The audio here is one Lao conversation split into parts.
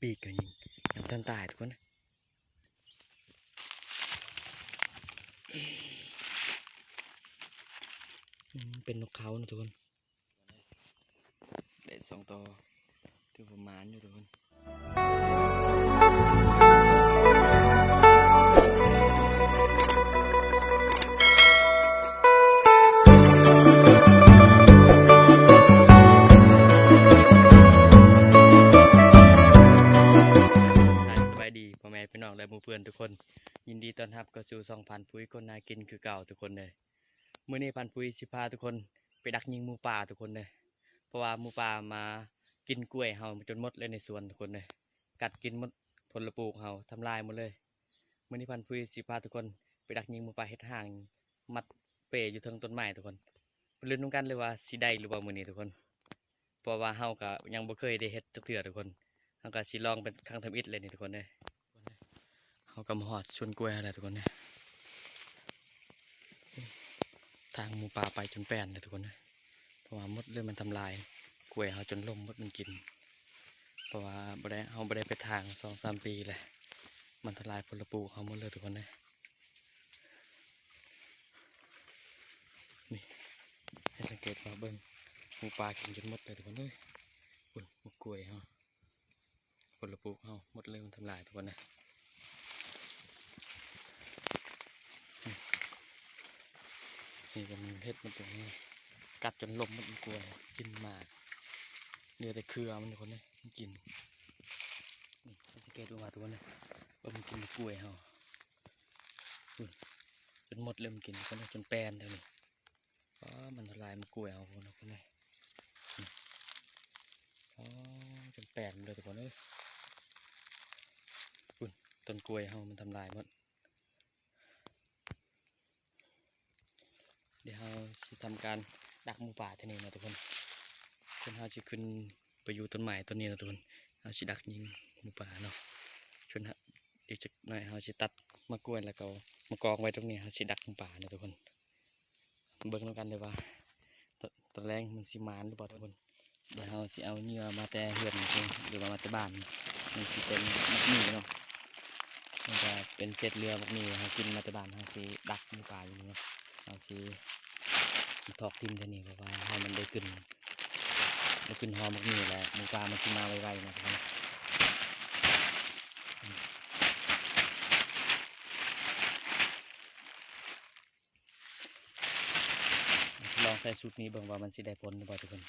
ປີກກໍຍິງ ຍັງບໍ່ທັນຕາຍທຸກຄົນ. ອືມ ເປັນນົກເຂົາເນາະທຸກຄົນ. ໄດ້ສອງໂຕ ຖືວ່າໝານຢູ່ທຸກຄົນ. ສະບາຍດີພໍ່ແມ່ພີ່ນ້ອງ ແລະ ໝູ່ເພື່ອນທຸກຄົນ. ຍິນດີຕ້ອນຮັບເຂົ້າສູ່ຊ່ອງພານປຸ້ຍຄົນຫາກິນຄືເກົ່າທຸກຄົນເດີ. ມື້ນີ້ພານປຸ້ຍຊິພາທຸກຄົນໄປດັກຍິງໝູປ່າທຸກຄົນເດີ. ເພາະວ່າໝູປ່າມາກິນກ້ວຍເຮົາຈົນໝົດເລີຍໃນສວນທຸກຄົນເດີ. ກັດກິນໝົດຜົນລະປູກເຮົາ ທຳລາຍໝົດເລີຍ. ມື້ນີ້ພານປຸ້ຍຊິພາທຸກຄົນໄປດັກຍິງໝູປ່າເຮັດຮ່າງມັດເປ້ຢູ່ເທິງຕົ້ນໄມ້ທຸກຄົນ. ໄປລຸ້ນນຳກັນເລີຍວ່າຊິໄດ້ຫຼືບໍ່ມື້ນີ້ທຸກຄົນ. ເພາະວ່າເຮົາກໍຍັງບໍ່ເຄີຍໄດ້ເຮັດຈັກເທື່ອທຸກຄົນ. ເຮົາກໍຊິລອງເປັນຄັ້ງທຳອິດເລີຍນີ້ທຸກຄົນເດີ. ເຮົາກໍມາຮອດສວນກ້ວຍເຮົາແລ້ວທຸກຄົນເດີ. ທາງໝູປ່າໄປຈົນແປນແລ້ວທຸກຄົນເດີ. ເພາະວ່າໝົດເລີຍ ມັນທຳລາຍກ້ວຍເຮົາຈົນລົ້ມໝົດ ມັນກິນ. ເພາະວ່າບໍ່ໄດ້ ເຮົາບໍ່ໄດ້ໄປຖາງສອງສາມປີແລ້ວ. ມັນທຳລາຍຜົນລະປູກເຮົາໝົດເລີຍທຸກຄົນເດີ. ນີ້ ໃຫ້ສັງເກດວ່າເບິ່ງ ໝູປ່າກິນຈົນໝົດເລີຍທຸກຄົນເອີຍ. ພຸ້ນ ໝາກກ້ວຍເຮົາ ຜົນລະປູກເຮົາໝົດເລີຍ ມັນທຳລາຍທຸກຄົນເອີຍ. ນີ້ ນີ້ກໍມັນເຮັດມັນຕົງນີ້ ກັດຈົນລົ້ມໝົດໝາກກ້ວຍ ກິນໝາກ ເຫຼືອແຕ່ເຄືອມັນທຸກຄົນເອີຍ ມັນກິນ. ນີ້ ສັງເກດເບິ່ງວ່າທຸກຄົນເອີຍ ວ່າມັນກິນໝາກກ້ວຍເຮົາ. ພຸ້ນ ຈົນໝົດເລີຍ ມັນກິນຈົນ ຈົນແປນແຖວນີ້. ອໍ ມັນທຳລາຍໝາກກ້ວຍເຮົາພຸ້ນນະທຸກຄົນເອີຍ. ອໍ ຈົນແປນເລີຍທຸກຄົນເອີຍ. ພຸ້ນ ຕົ້ນກ້ວຍເຮົາມັນທຳລາຍໝົດ. ດຽວເຮົາຊິທຳການດັກໝູປ່າເທື່ອນີ້ເນາະທຸກຄົນ. ສ່ວນເຮົາຊິຂຶ້ນໄປຢູ່ຕົ້ນໄມ້ຕົ້ນນີ້ເນາະທຸກຄົນ. ເຮົາຊິດັກຍິງໝູປ່າເນາະ. ສ່ວນ ອີກຈັກໜ້ອຍເຮົາຊິຕັດໝາກກ້ວຍ ແລ້ວກໍມາກອງໄວ້ຕົງນີ້ ເຮົາຊິດັກໝູປ່າເນາະທຸກຄົນ. ເບິ່ງນຳກັນເດີວ່າ ຕອນ ຕອນແລງມັນຊິໝານຫຼືບໍ່ທຸກຄົນ. ດຽວເຮົາຊິເອົາເຫຍື່ອມາແຕ່ເຮືອນນີ້ ຫຼືວ່າມາແຕ່ບ້ານ ມັນຊິເປັນໝາກໝີ່ເນາະ. ມັນຈະເປັນເສດເຫຼືອໝາກໝີ່ ເຮົາກິນມາແຕ່ບ້ານ ເຮົາຊິດັກໝູປ່າຢູ່ນີ້ເນາະ. ເຮົາຊິຖອກຖິ້ມແຖວນີ້ ເພາະວ່າໃຫ້ມັນໄດ້ກິ່ນ ໄດ້ກິ່ນຫອມໝາກໝີ່ ແລ້ວໝູປ່າມັນຊິມາໄວໆເນາະ. ລອງໃສ່ສູດນີ້ເບິ່ງວ່າມັນຊິໄດ້ຜົນຫຼືບໍ່ທຸກຄົນ.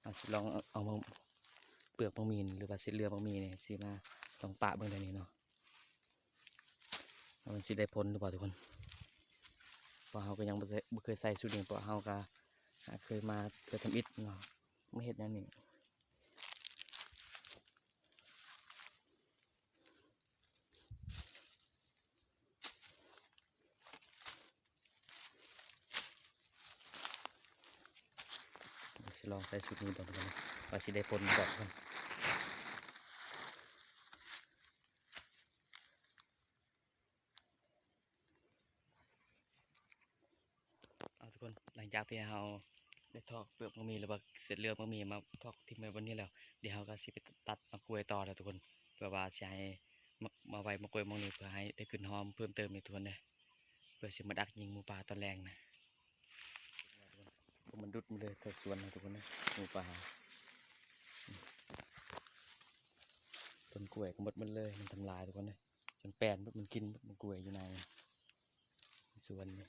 ເຮົາຊິລອງເອົາ ເອົາເປືອກໝາກໝີ່ ຫຼືວ່າເສດເຫຼືອໝາກໝີ່ນີ້ ຊິມາລອງປະເບິ່ງແຖວນີ້ເນາະ ວ່າມັນຊິໄດ້ຜົນຫຼືບໍ່ທຸກຄົນ. ເພາະເຮົາກໍຍັງບໍ່ເຄີຍ ບໍ່ເຄີຍໃສ່ສູດນີ້ ເພາະເຮົາກໍຫາເຄີຍມາເທື່ອທຳອິດເນາະ ມາເຮັດແນວນີ້. ຊິລອງໃສ່ຊຸດນີ້ເບິ່ງທຸກຄົນ ວ່າຊິໄດ້ຜົນບໍ່ທຸກຄົນ. ເອົາທຸກຄົນ ຫຼັງຈາກທີ່ເຮົາໄດ້ຖອກເປືອກໝາກໝີ່ ຫຼືວ່າເສດເຫຼືອໝາກໝີ່ມາຖອກຖິ້ມໄວ້ບ່ອນນີ້ແລ້ວ ດຽວເຮົາກໍຊິໄປຕັດໝາກກ້ວຍຕໍ່ແລ້ວທຸກຄົນ ເພື່ອວ່າຊິໃຫ້ມາ ມາໄວ້ໝາກກ້ວຍໝ່ອງນີ້ ເພື່ອໃຫ້ໄດ້ກິ່ນຫອມເພີ່ມເຕີມອີກທຸກຄົນເດີ ເພື່ອຊິມາດັກຍິງໝູປ່າຕອນແລງນະ. ໂອ້ ມັນດຸດມາເລີຍແຖວສວນນະທຸກຄົນເດີ ໝູປ່າ. ຕົ້ນກ້ວຍກໍໝົດໝົດເລີຍ ມັນທຳລາຍທຸກຄົນເດີ ຈົນແປນໝົດ ມັນກິນໝົດໝາກກ້ວຍຢູ່ໃນສວນນີ້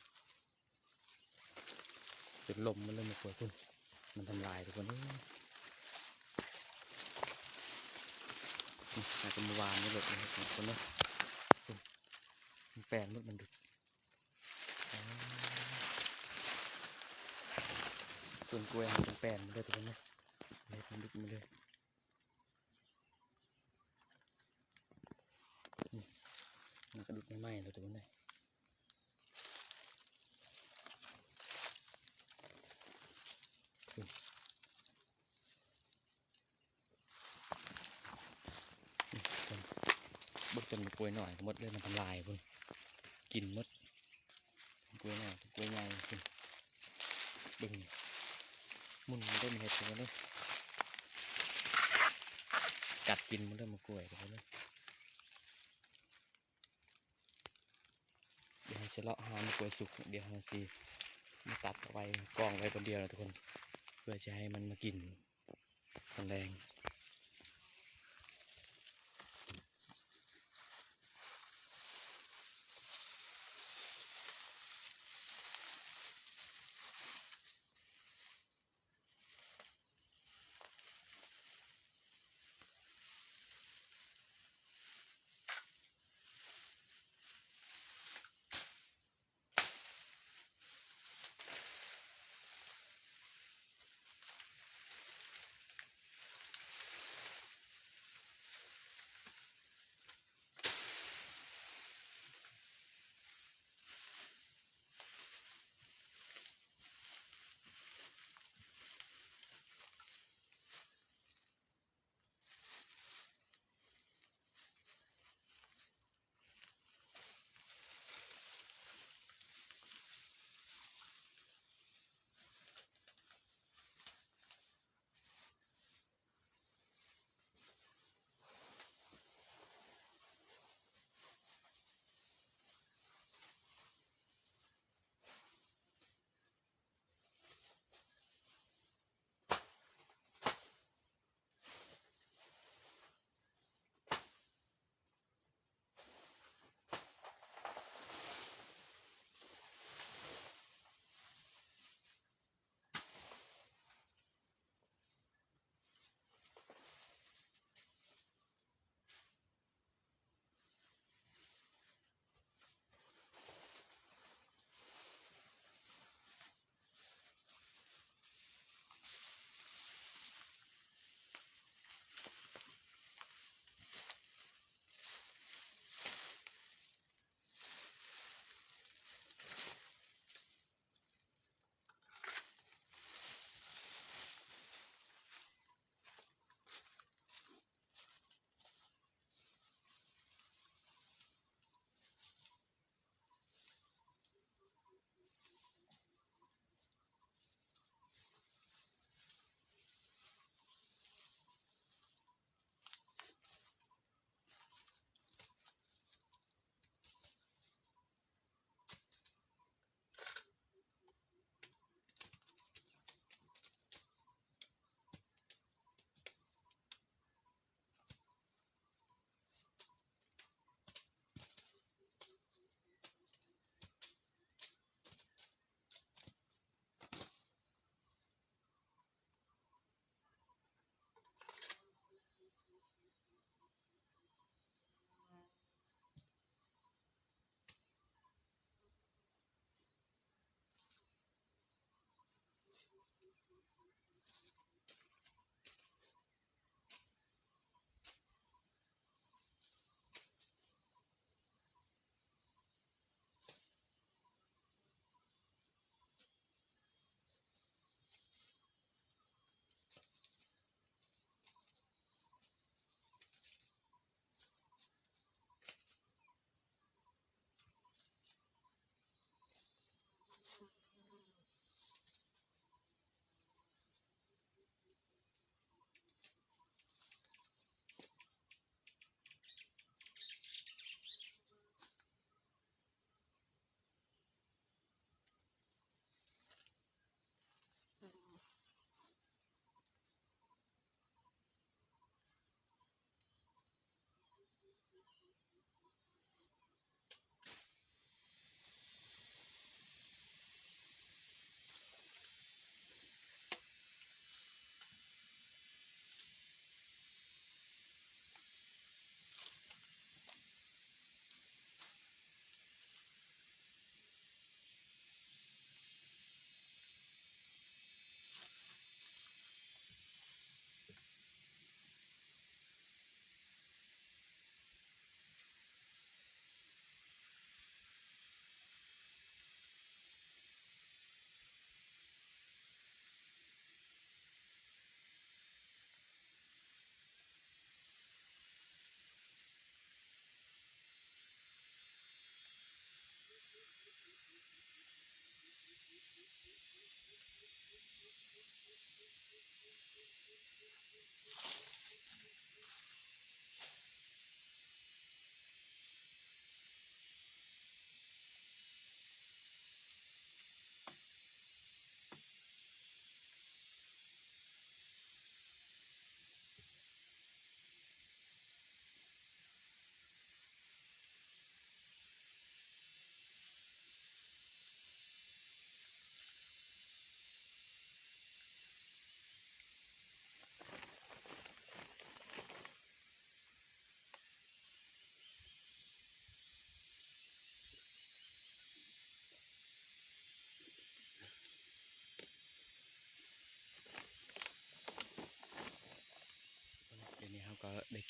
ຈົນລົ້ມໝົດເລີຍໝາກກ້ວຍພຸ້ນ ມັນທຳລາຍທຸກຄົນເອີຍ. ນີ້ ອາດຈະມາວາງຢູ່ລົດນີ້ທຸກຄົນເດີ ມັນແປນໝົດ ມັນດຸດ. ຕົ້ນກ້ວຍມັນແປນໝົດເລີຍທຸກຄົນເດີ ເມັດມັນດຸດໝົດເລີຍ. ນີ້ ມັນກະດຸດໃໝ່ໆເລີຍທຸກຄົນເດີ. ນີ້ ເບິ່ງຕົ້ນໝາກກ້ວຍນ້ອຍກໍໝົດເລີຍ ມັນທຳລາຍພຸ້ນ ກິນໝົດ. ກາຍນ້ອຍກາຍໃຫຍ່ ເບິ່ງ ໝຸ່ນເດ້ ເຫັດເດ້ ເບິ່ງເດ້ ເ ກັດກິນໝົດເລີຍໝາກກ້ວຍ ທຸກຄົນເອີຍ. ດຽວເຮົາຊິເລາະຫາໝາກກ້ວຍສຸກ ດຽວເຮົາຊິມາຕັດເອົາໄວ້ກອງໄວ້ບ່ອນດຽວນະທຸກຄົນ ເພື່ອຊິໃຫ້ມັນມາກິນຕອນແລງ. ໂ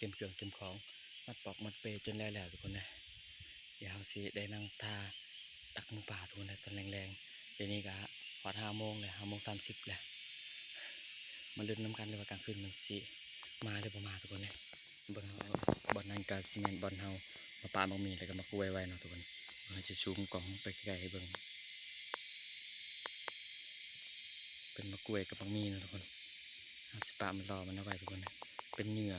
ຕຽມເຄື່ອງຕຽມຂອງ ມັດປອກມັດເປຈົນແລ້ວແລ້ວທຸກຄົນເດີ. ດຽວເຮົາຊິໄດ້ນັ່ງຖ້າຕັກໝູປ່າທຸກຄົນເດີ ຕອນແລງໆ. ດຽວນີ້ກະຮອດຫ້າໂມງແລ້ວ ຫ້າໂມງສາມສິບແລ້ວ. ມາລຸ້ນນຳກັນເລີຍວ່າກາງຄືນມັນຊິມາຫຼືບໍ່ມາທຸກຄົນເດີ. ເບິ່ງເຮົາ ບ່ອນນັ້ນກະຊິແມ່ນບ່ອນເຮົາມາປະໝາກມີ ແລ້ວກະໝາກກ້ວຍໄວ້ເນາະທຸກຄົນ. ເຮົາຊິຊູມກ້ອງໄປໃກ້ໆໃຫ້ເບິ່ງ ເປັນໝາກກ້ວຍກັບໝາກມີເນາະທຸກຄົນ. ເຮົາຊິປະມັນລໍມັນເອົາໄວ້ທຸກຄົນເດີ ເປັນເຫຍື່ອ.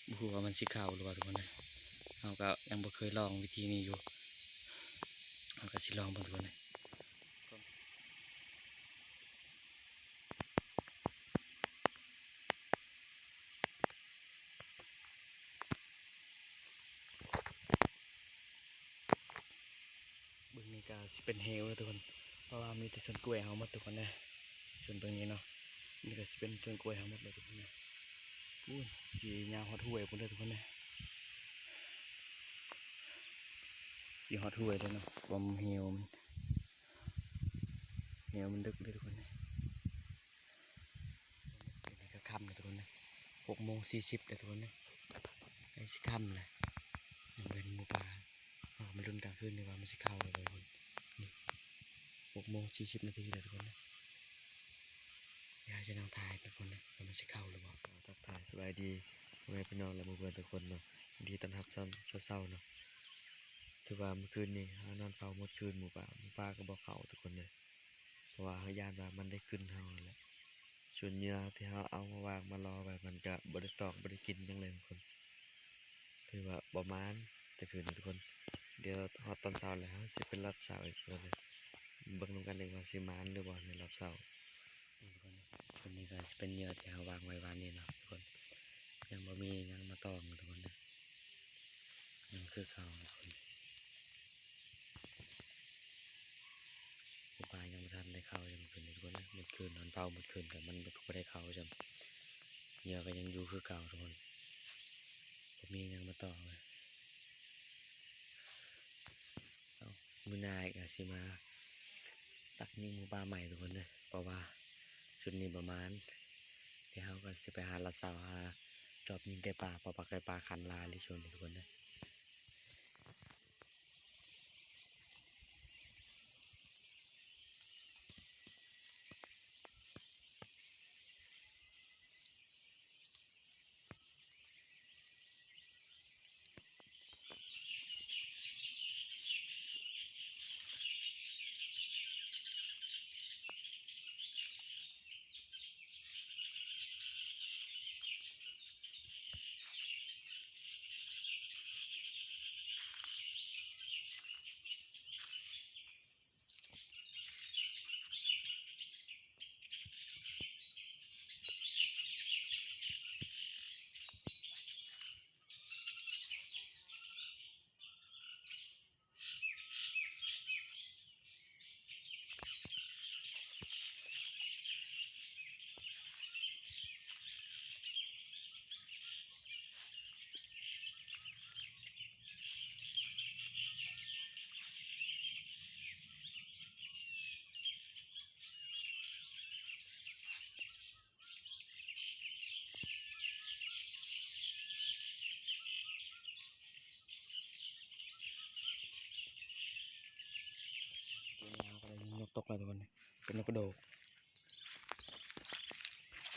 ບໍ່ຮູ້ວ່າມັນຊິເຂົ້າຫຼືບໍ່ທຸກຄົນເດີ. ເຮົາກະຍັງບໍ່ເຄີຍລອງວິທີນີ້ຢູ່ ເຮົາກະຊິລອງເບິ່ງທຸກຄົນເດີ. ເບື້ອງນີ້ກະຊິເປັນເຫວເດີທຸກຄົນ ເພາະວ່າມີແຕ່ສວນກ້ວຍເຮົາໝົດທຸກຄົນເດີ. ສ່ວນເບື້ອງນີ້ເນາະ ນີ້ກະຊິເປັນສວນກ້ວຍເຮົາໝົດເລີຍທຸກຄົນເດີ. ປູ້ນ ຊິຍາວຮອດຫ້ວຍພຸ້ນເດີທຸກຄົນເດີ. ຊິຮອດຫ້ວຍເລີຍເນາະ ຄວາມເຫວມັນ ແນວມັນເລິກເລີຍທຸກຄົນເອີຍ. ດຽວນີ້ກະຄ່ຳແລ້ວທຸກຄົນເອີຍ ຫົກໂມງສີ່ສິບແລ້ວທຸກຄົນເອີຍ ໃກ້ຊິຄ່ຳແລ້ວ ຍັງບໍ່ເຫັນໝູປ່າ. ເຮົາກະມາລຸ້ນກາງຄືນນີ້ວ່າມັນຊິເຂົ້າຫຼືບໍ່ທຸກຄົນ. ນີ້ ຫົກໂມງສີ່ສິບນາທີແລ້ວທຸກຄົນເອີຍ. ດຽວເຮົາຈະນັ່ງຖ່າຍທຸກຄົນເອີຍ ວ່າມັນຊິເຂົ້າຫຼືບໍ່. ທັກທາຍສະບາຍດີພໍ່ແມ່ພີ່ນ້ອງ ແລະ ໝູ່ເພື່ອນທຸກຄົນເນາະ. ຍິນດີຕ້ອນຮັບຕອນເຊົ້າໆເນາະ. ຖືວ່າມື້ຄືນນີ້ເຮົານອນເຝົ້າໝົດຄືນໝູປ່າ ໝູປ່າກະບໍ່ເຂົ້າທຸກຄົນເດີ ເພາະວ່າເຮົາຢ້ານວ່າມັນໄດ້ກິ່ນເຮົາຫັ້ນແຫຼະ. ສ່ວນເຫຍື່ອທີ່ເຮົາເອົາມາວາງມາລໍໄວ້ ມັນກະບໍ່ໄດ້ຕອກບໍ່ໄດ້ກິນຫຍັງເລີຍທຸກຄົນ. ຖືວ່າບໍ່ໝານແຕ່ຄືນນີ້ທຸກຄົນ. ດຽວຮອດຕອນເຊົ້າແລ້ວ ເຮົາຊິໄປລອດເຊົ້າອີກທຸກຄົນເດີ. ເບິ່ງນຳກັນເອງວ່າຊິໝານຫຼືບໍ່ໃນລອບເຊົ້າ. ນີ້ທຸກຄົນເດີ ຕົວນີ້ກະຊິເປັນເຫຍື່ອທີ່ເຮົາວາງໄວ້ວານນີ້ເນາະທຸກຄົນ. ຍັງບໍ່ມີຫຍັງມາຕອງທຸກຄົນເດີ ຍັງຄືເກົ່າທຸກຄົນ. ໝູປ່າຍັງບໍ່ທັນໄດ້ເຂົ້າ ຍັງຄືນທຸກຄົນເດີ. ມື້ຄືນນອນເຝົ້າມື້ຄືນກະມັນກະບໍ່ໄດ້ເຂົ້າຊ້ຳ ເຫຍື່ອກະຍັງຢູ່ຄືເກົ່າທຸກຄົນ ບໍ່ມີຫຍັງມາຕອງເລີຍ. ເອົາ ມື້ໜ້າກະຊິມາຕັກຍິງໝູປ່າໃໝ່ທຸກຄົນເດີ ເພາະວ່າຊຸດນີ້ປະມານ ດຽວເຮົາກະຊິໄປຫາລາດເຊົ້າ ຫາຈອບຍິງໄກ່ປ່າ ເພາະວ່າໄກ່ປ່າຂັນຫຼາຍເລີຍຊ່ວງນີ້ທຸກຄົນເດີ. ຕົວນີ້ເຮົາກະໄດ້ຍິງນົກຕົກແລ້ວທຸກຄົນ ເປັນນົກກະໂດກ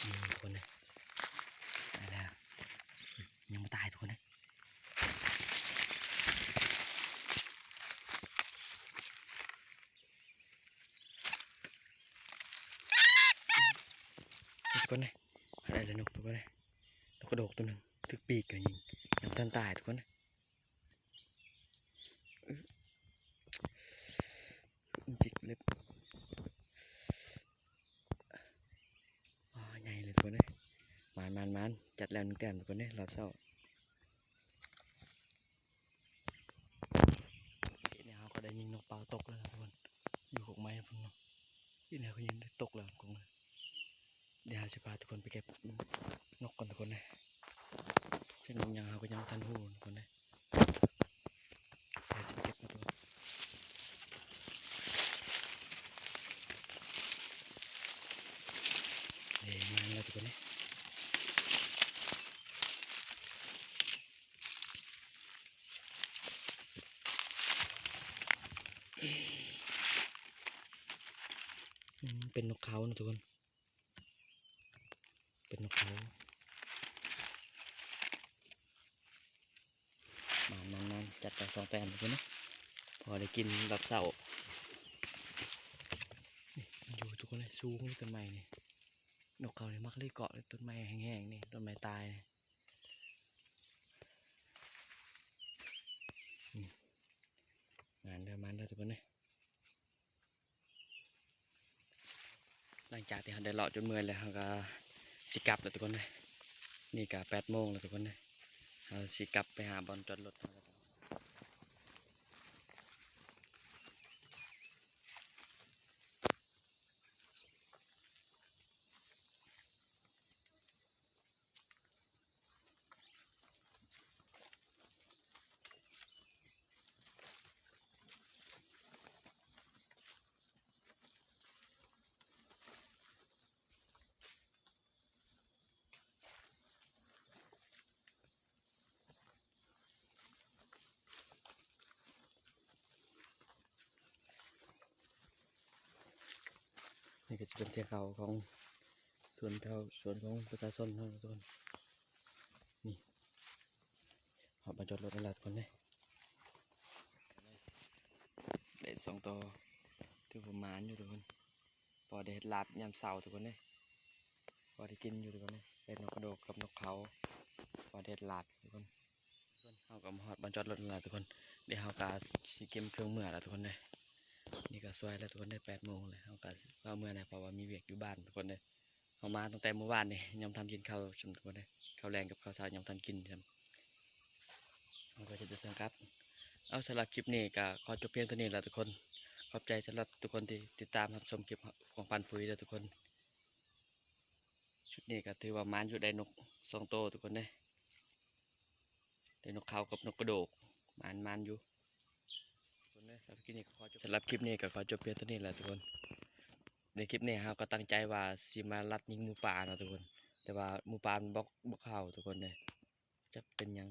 ນີ້ທຸກຄົນເອີຍ ໄດ້ແລ້ວ ຍັງບໍ່ຕາຍທຸກຄົນເອີຍ. ນີ້ທຸກຄົນເອີຍ ໄດ້ແລ້ວນົກທຸກຄົນເອີຍ ນົກກະໂດກໂຕໜຶ່ງ ຖືກປີກກະຍິງ ຍັງບໍ່ທັນຕາຍທຸກຄົນເອີຍ. ຈິກເລັບ ອໍ ໃຫຍ່ເລີຍທຸກຄົນເອີຍ ໝານໆໆ ຈັດແລ້ວໜຶ່ງແຕ້ມທຸກຄົນເອີຍ ລອບເຊົ້າ. ນີ້ເຮົາກະໄດ້ຍິງນົກເປົ້າຕົກແລ້ວທຸກຄົນ ຢູ່ກົກໄມ້ພຸ້ນເນາະ ນີ້ເຮົາກະຍິງໄດ້ຕົກແລ້ວທຸກຄົນເອີຍ. ດຽວເຮົາຊິພາທຸກຄົນໄປເກັບນົກກ່ອນທຸກຄົນເອີຍ ເຊັ່ນນົກຫຍັງເຮົາກະຍັງບໍ່ທັນຮູ້ທຸກຄົນເອີຍ. ດຽວຊິໄປເກັບມາທຸກຄົນ ເອີ ມາແລ້ວທຸກຄົນເອີຍ. ອືມ ເປັນນົກເຂົານະທຸກຄົນ ເປັນນົກເຂົາ. ມານໆໆ ຈັດໄປສອງແຕ້ມພຸ້ນນະ ພໍໄດ້ກິນຕອນເຊົ້າ. ນີ້ຢູ່ທຸກຄົນເອີຍ ສູງຕົ້ນໄມ້ນີ້ ນົກເຂົານີ້ມັກເລີຍເກາະຕົ້ນໄມ້ແຫ້ງໆນີ້ ຕົ້ນໄມ້ຕາຍນີ້. ອືມ ມານເດີ ມານເດີທຸກຄົນເອີຍ. ຫຼັງຈາກທີ່ເຮົາໄດ້ເລາະຈົນເມື່ອຍແລ້ວ ເຮົາກໍຊິກັບແລ້ວທຸກຄົນເອີຍ. ນີ້ກໍແປດໂມງແລ້ວທຸກຄົນເອີຍ ເຮົາຊິກັບໄປຫາບ່ອນຈອດລົດເຮົາແລ້ວ. ນີ້ກໍຈະເປັນທາງເຂົ້າຂອງສວນເຂົາ ສວນຂອງປະຊາຊົນເຮົາທຸກຄົນ. ນີ້ ເຮົາມາຈອດລົດແລ້ວທຸກຄົນເດີ. ໄດ້ສອງໂຕ ຖືວ່າໝານຢູ່ທຸກຄົນ ພໍໄດ້ເຮັດລາບຍາມເຊົ້າທຸກຄົນເດີ ພໍໄດ້ກິນຢູ່ທຸກຄົນເດີ. ໄດ້ນົກກະໂດກກັບນົກເຂົາ ພໍໄດ້ເຮັດລາບທຸກຄົນ. ເຮົາກໍມາຮອດບ່ອນຈອດລົດແລ້ວທຸກຄົນ ດຽວເຮົາກໍຊິກຽມເຄື່ອງເມືອແລ້ວທຸກຄົນເດີ. ນີ້ກໍສວຍແລ້ວທຸກຄົນເດີ ແປດໂມງແລ້ວ ເຮົາກໍຊິພາເມືອແລ້ວ ເພາະວ່າມີວຽກຢູ່ບ້ານທຸກຄົນເດີ. ເຮົາມາຕັ້ງແຕ່ມື້ວານນີ້ ຍັງບໍ່ທັນກິນເຂົ້າຊ້ຳທຸກຄົນເດີ ເຂົ້າແລງກັບເຂົ້າເຊົ້າຍັງບໍ່ທັນກິນຊ້ຳ ເຮົາກໍຈະໄດ້ສັ່ງກັບ. ເອົາ ສຳລັບຄລິບນີ້ກໍຂໍຈົບພຽງເທົ່ານີ້ແຫຼະທຸກຄົນ. ຂອບໃຈສຳລັບທຸກຄົນທີ່ຕິດຕາມຮັບຊົມຄລິບຂອງປານປຸຍເດີທຸກຄົນ. ຊຸດນີ້ກໍຖືວ່າໝານຢູ່ ໄດ້ນົກສອງໂຕທຸກຄົນເດີ ໄດ້ນົກເຂົາກັບນົກກະໂດກ ໝານ ໝານຢູ່. ສຳລັບຄລິບນີ້ກໍຂໍຈົບ ສຳລັບຄລິບນີ້ກໍຂໍຈົບພຽງເທົ່ານີ້ແຫຼະທຸກຄົນ. ໃນຄລິບນີ້ເຮົາກໍຕັ້ງໃຈວ່າຊິມາລັດຍິງໝູປ່າເນາະທຸກຄົນ ແຕ່ວ່າໝູປ່າມັນບໍ່ ບໍ່ເຂົ້າທຸກຄົນເດີ. ຈັກເປັນຫຍັງ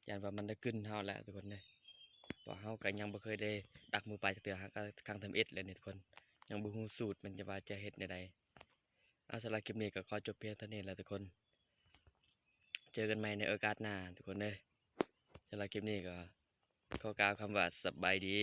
ຢ້ານວ່າມັນໄດ້ກິ່ນເຮົາແຫຼະທຸກຄົນເດີ ເພາະເຮົາກໍຍັງບໍ່ເຄີຍໄດ້ດັກໝູປ່າຈັກເທື່ອ ຫາກໍຄັ້ງທຳອິດແຫຼະນີ້ທຸກຄົນ ຍັງບໍ່ຮູ້ສູດມັນຈະວ່າຈະເຮັດແນວໃດ. ເອົາ ສຳລັບຄລິບນີ້ກໍຂໍຈົບພຽງເທົ່ານີ້ແຫຼະທຸກຄົນ ເຈີກັນໃໝ່ໃນໂອກາດໜ້າທຸກຄົນເດີ. ສຳລັບຄລິບນີ້ກໍຂໍກ່າວຄຳວ່າສະບາຍດີ.